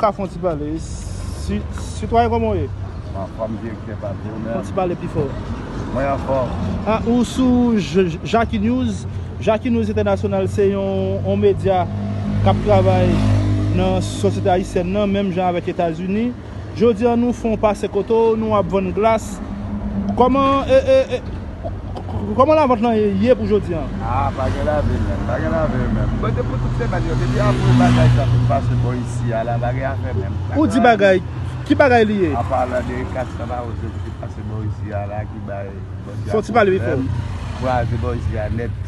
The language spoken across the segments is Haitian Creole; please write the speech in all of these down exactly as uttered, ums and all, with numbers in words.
Ka fè yon ti pale. Si, sitwayen, kòman w ye? Anfòm, direktè, pa di w menm. Fè yon ti pale pi fò. Mwen anfòm. Ah, ou sou J- J- Jackie News. Jackie News International se yon, yon medya k ap travay nan sosyete ayisyèn nan, menm jan avèk Etazini. Jodi a, nou fè yon pase kote w, nou ap vann glas. Kòman, e, e, e, Kòman lavant lan ye pou jodi a? Ah, pa gen lavi menm, pa gen lavi menm. Bon, depi tout semèn yo, depi apre bagay sa fin pase bò isi a la, pa gen afè menm. Ou di bagay, ki bagay li ye? An palan de kat san bawo ki pase bò isi a la, ki bay bandi a pwoblèm, kraze bò isi a nèt.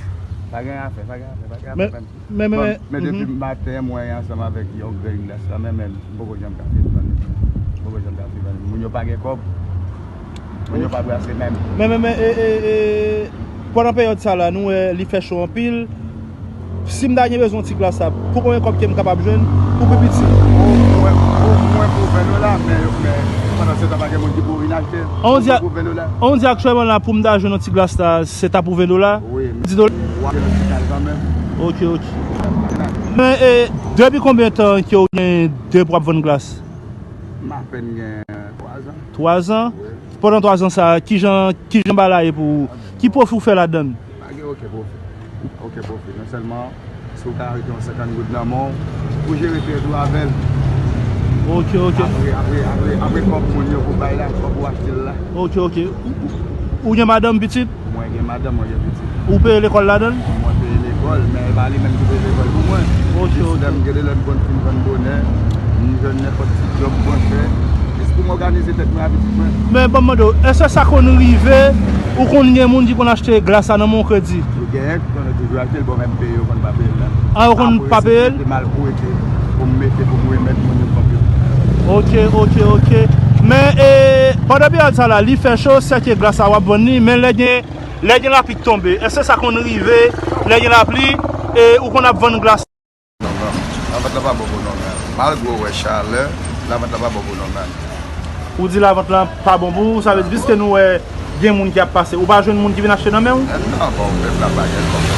Pa gen afè, pa gen afè, pa gen afè menm. Men, men, men, men depi maten, mwen ansanm avèk yon grenn glas la, men, men, m poko janm ka fin vann li. M poko janm ka fin vann li. Moun yo pa gen kòb. Moun yo pa brase menm. Men, men, men, e, e, e, pandan peryòd sa la, nou wè li fè cho anpil. Si m ta gen bezwen yon ti glas la, pou konbyen kòb ke m kapab jwenn pou pi piti? Omwen, omwen pou ven dola, men, men pandan se tan pa gen moun ki pou vin achte. Omwen pou ven dola. An di aktyèlman la, pou m ta jwenn yon ti glas la, se ta pou ven dola? Wi, men w ap jwenn yon ti kal kanmenm. Ok, ok. Men, e, depi konbyen tan ke w gen depi w ap vann glas? M apèn gen twa zan. Twa zan? Wi. Pandan twa zan sa, kijan, kijan bagay la ye pou ou? Ki pwofi w fè ladan l? Pa gen okenn pwofi. Okenn pwofi. Non sèlman, si w ka rete yon senkant goud nan men w, pou jere trèt ou avè l. Ok, ok. Apre, apre, apre, apre kòb moun yo pou bay la, kòb ou achte l la. Ok, ok. Ou, ou, ou gen madanm, pitit? Mwen gen madanm, mwen gen pitit. Ou peye lekòl ladan l? Mwen peye lekòl, men e pa li menm ki peye lekòl pou mwen. Ok, ok. Jis lè m gen de lè m konn fin vann bonè, m jwenn nenpòt ti djòb mwen fè. Jis pou m òganize tèt mwen a pitit mwen. Men ban m mande w, èske sa konn rive ou konn gen moun ki konn achte glas la nan men w kredi? Yo genyen ki konn toujou achte l, bon, men m peye, yo konn pa peye l menm. Ah, yo konn pa peye l? Apre, se pou yo te mal prete, pou m mete, pou m remèt moun yo kòb yo. Ok, ok, ok. Men, e, pandan peryòd sa la, li fè cho, sèke glas la w ap vann li, men lè gen, lè gen lapli k tonbe, èske sa konn rive, lè gen lapli, e, ou konn ap vann glas? Non, non. Lavant lan pa bon pou nou menm. Malgre w wè chalè, lavant lan pa bon pou nou menm. Ou di lavant lan pa bon pou ou, sa vle di piske nou wè gen moun ki ap pase, ou pa jwenn moun ki vin achte nan men w? Eh, non, bon, pèp la pa gen kòb.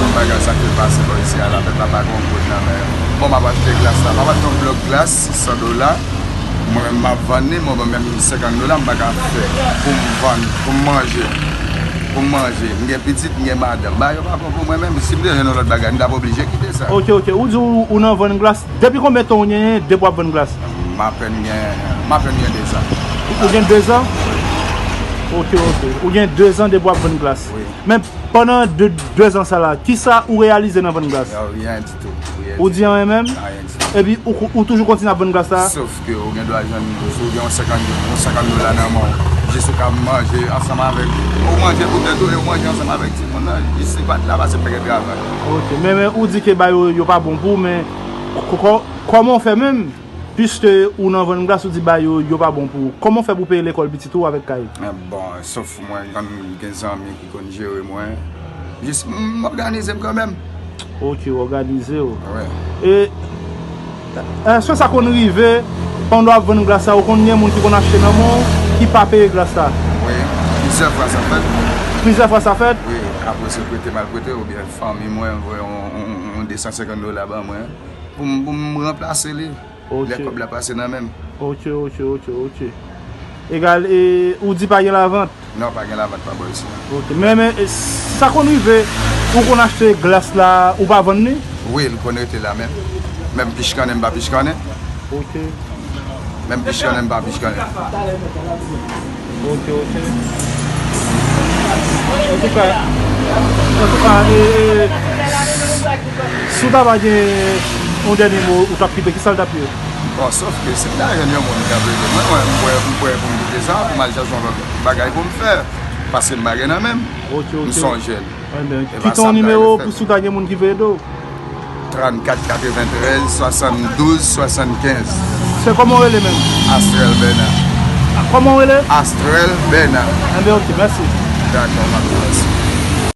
Tout bagay sa ki pase bò isi a la, pèp la pa gen yon goud nan men yo. Bon, m ap achte glas la. M ap achte yon blòk glas, san dola. Mwen menm, m ap vann li, mwen menm, senkant dola, m pa ka fè pou m vann, pou m manje. Pou m manje. M gen pitit, m gen madanm. Bagay yo pa bon pou mwen menm. Si m te jwenn yon lòt bagay, m t ap oblije kite sa. Ok, ok. Ou di ou, ou nan vann glas. Depi konbyen tan ou genyen depi w ap vann glas? M apèn gen, m apèn gen de zan. Ou gen de zan? Ok, ok. Ou gen de zan depi w ap vann glas. Wi. Men pandan de, de zan sa la, kisa ou reyalize nan vann glas? Yo, rien ditou. Rien ditou. Ou di anyen menm? Anyen ditou. Epi ou, ou toujou kontinye ap vann glas la? Sof ke ou gen dwa jwenn, si w gen yon senkant, yon senkant dola nan men w, jis ou ka manje ansanm avèk, ou manje pou tèt ou e ou manje ansanm avèk timoun nan, jis se pa t la pase m te gen travay. Ok, men, men ou di ke bagay yo, yo pa bon pou ou, men kò-, kò-, kòman w fè menm? Piske ou nan vann glas, ou di bagay yo, yo pa bon pou ou. Kòman w fè pou peye lekòl pitit ou avèk kay? Men bon, sof mwen, m gen zanmi ki konn jere mwen. Jis, m, m òganize m kanmenm. Ok, w òganize w. Wi. E, èske sa konn rive, pandan w ap vann glas la, ou konn gen moun ki konn achte nan men w, ki pa peye glas la? Wi, plizyè fwa sa fèt. Plizyè fwa sa fèt? Wi, apre se prete m al prete, oubyen fanmi mwen voye yon, yon, yon, yon de san senkant dola ban mwen pou m, pou m ranplase li. Ok. Lè kòb la pase nan men m. Ok, ok, ok, ok. Egal, e, ou di pa gen lavant? Non, pa gen lavant pa bò isi. Ok, men, men, e, sa konn rive, ou konn achte glas la, ou pa vann li? Wi, l konn rete la menm. Menm pichkannen, m pa pichkannen. Ok. Menm pichkannen, m pa pichkannen. Ok, ok. Antouka, antouka, e, e, si w ta va gen yon dènye mo ou t ap kite, kisa l t ap ye? Bon, sof ke si m ta jwenn yon moun k ap ede mwen, mwen, m prè, m prè pou m kite sa, pou m al chèche yon lòt bagay pou m fè. Paske m pa gen nan men m. Ok, ok. M se yon jèn. Enben, kite yon nimewo pou si w ta gen moun ki vle ede w. Trannkat katreventrèz swasanndouz swasannkenz. Se kòman w rele menm? Astrel Bernard. Kòman w rele? Astrel Bernard. Enben, ok, mèsi. Dakò, m ap di mèsi.